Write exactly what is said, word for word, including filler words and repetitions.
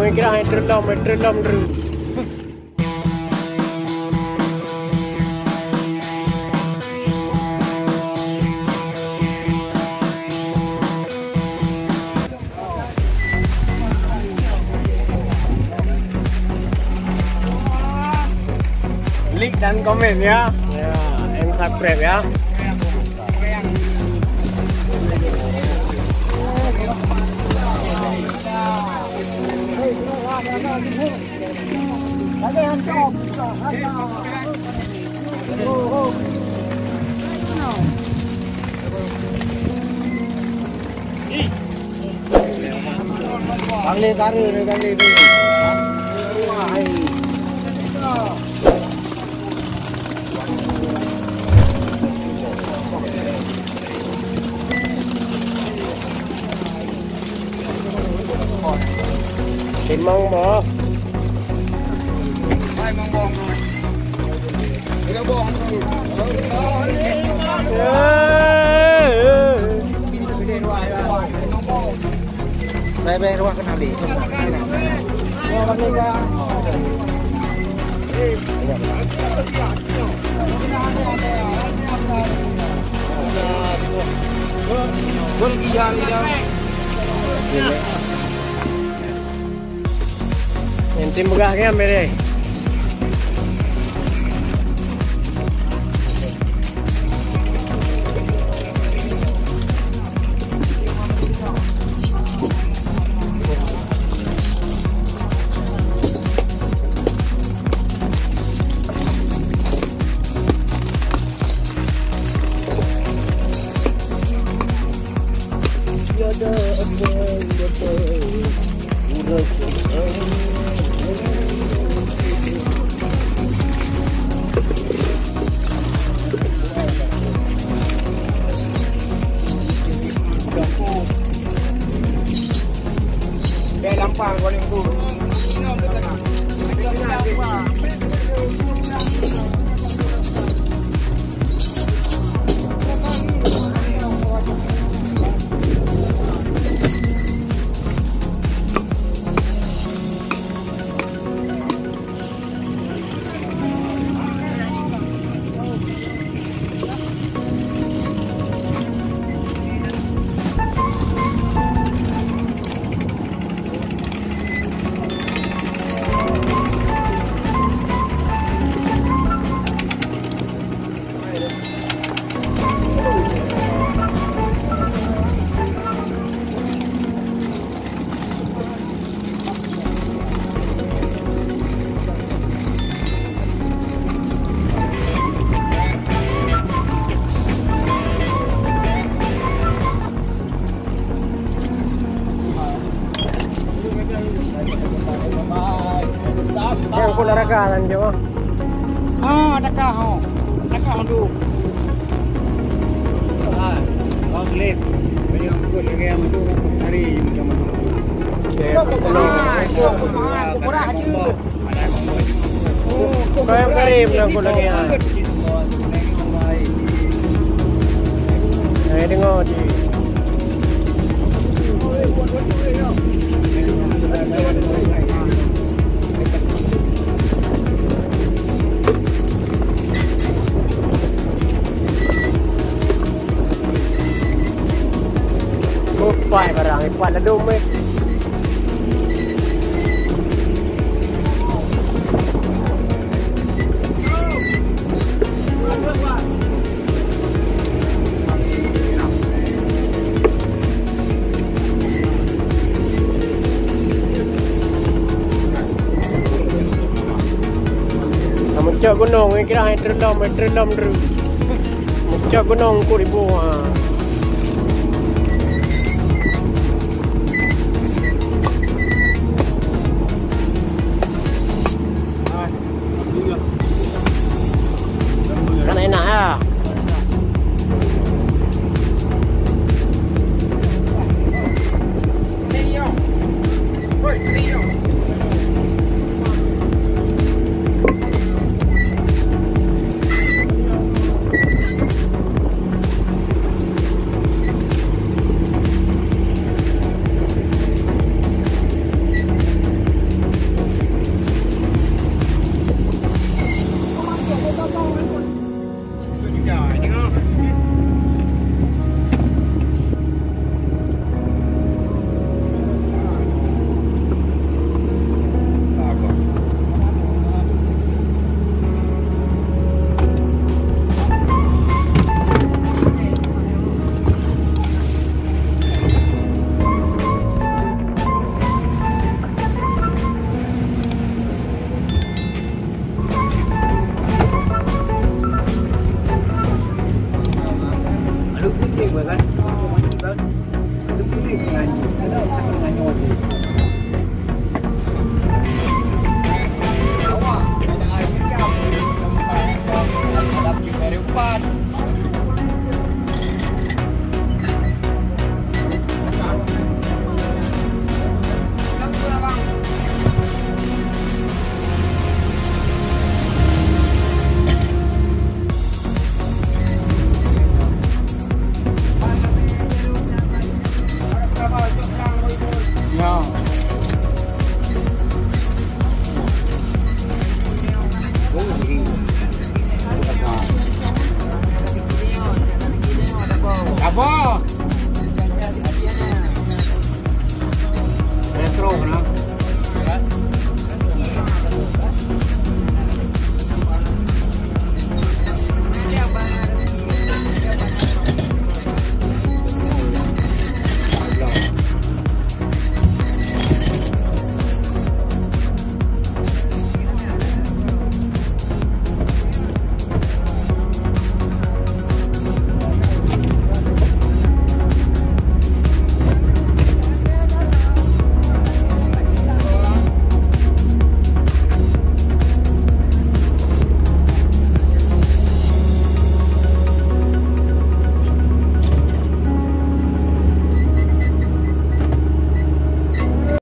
Kira hai terlom, hai terlom dulu. Like dan komen ya. Ya, and subscribe ya. Bang Lê kara ni, Bang Lê ni. Limong boh. Bèk-bèk ruah keunan lé. Nyan tem peugah nyan, Bang Lê. Yang pula raga kan, Jo? Ah, ada kah, oh. Ada kah, oh, tu. Ah, oh, klip. Banyak ikut lagi yang tu, kan, hari macam mana? Ah, murah je. Kau yang karim lah, aku lagi, ah. Hai, dengar je. Kupai barang, ipat ladom, eh. Meucok gunong, eh, kira hai terlom, hai terlom dulu. Meucok gunong ku ribu, ha.